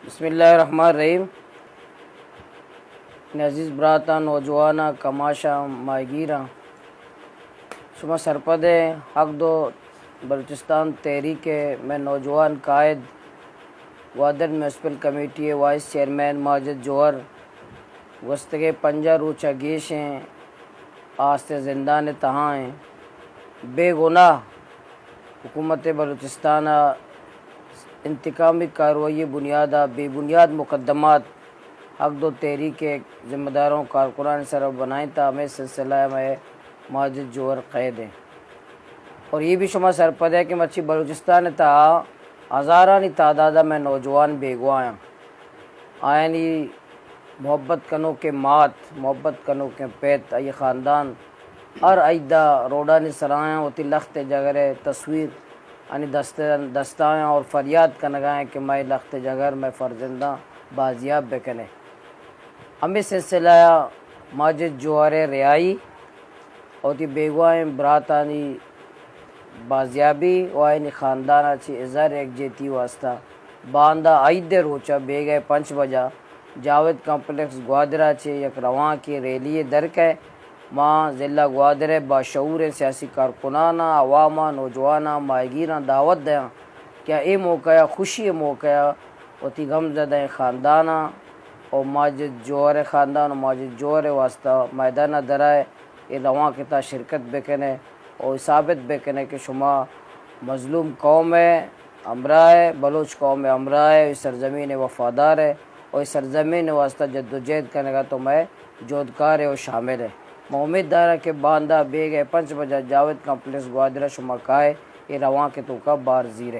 بسم اللہ الرحمن الرحیم۔ منی عزیز براتاں، نوجواناں، کماشاں، ماہیگیراں، شما سرپد ئے، حق دو بلوچستان تحریک ءِ مئے نوجوان قائد، گوادر میونسپل کمیٹی ءِ وائس چیئرمین ماجد جوہر گوستگیں پنجاہ روچ ءَ گیشیں آست ءِ زندان ءِ تہا ایں۔ بے گناہ حکومت بلوچستان ءَ انتقامی کاروائی ءِ بنیاد ءَ بے بنیاد مقدمات حق دو تحریک ءِ ذمہ داراں و کارکنانی سرا بنائینتا، ہمے سلسلہ ءَ مئے ماجد جوہر قید ایں۔ اور اے بھی شما سرپد ئے کہ مرچی بلوچستان ءِ تہا ہزارانی تعداد ءَ مئے نوجوان بیگواہ آں۔ آیانی محبت کنوکیں مات، محبت کنوکیں پت، آئی خاندان ہر عید ءَ روڈانی سرا آں، وتی لخت ءِ جگر ءِ تصویر آنی دست، دست ءَ آں اور فریاد کنگ ءَ آں کہ مئے لخت ءِ جگر، مئے فرزنداں بازیاب بکن ئے۔ ہمے سلسلہ ءَ ماجد جوہر ءِ رہائی، وتی بیگواہیں براتانی بازیابی و آیانی خاندان ءَ چہ اظہار یکجہتی واسطہ باندا عید ءِ روچ ءَ بیگہ ءَ پنچ بجہ جاوید کمپلیکس گوادر ءَ چہ یک روانکیں ریلی ءِ در کئے۔ ما ضلع گوادر ءِ باشعوریں سیاسی کارکناناں، عوام ءَ، نوجواناں، ماہیگیراں دعوت دیاں کہ اے موقع ءَ، خوشی ءِ موقع ءَ وتی غمزدہیں خانداناں و ماجد جوہر ءِ خاندان و ماجد جوہر ءِ واسطہ میدان ءَ درائے، اے روانک ءِ تہا شرکت بکن ئے و ثابت بکن ئے کہ شما مظلوم قوم ءِ ہمراہ ئے، بلوچ قوم ءِ ہمراہ ئے، اے سرزمین ءِ وفادار ئے و اے سرزمین ءِ واسطہ جدوجہد کنگ ءَ تو مئے جہدکار ئے و شامل ئے۔ ما امیت داراں کہ باندا بیگہ ءَ پنچ بجہ جاوید کمپلیکس گوادر ءَ شما کائے، اے روانک ءِ توکا بار زیرے۔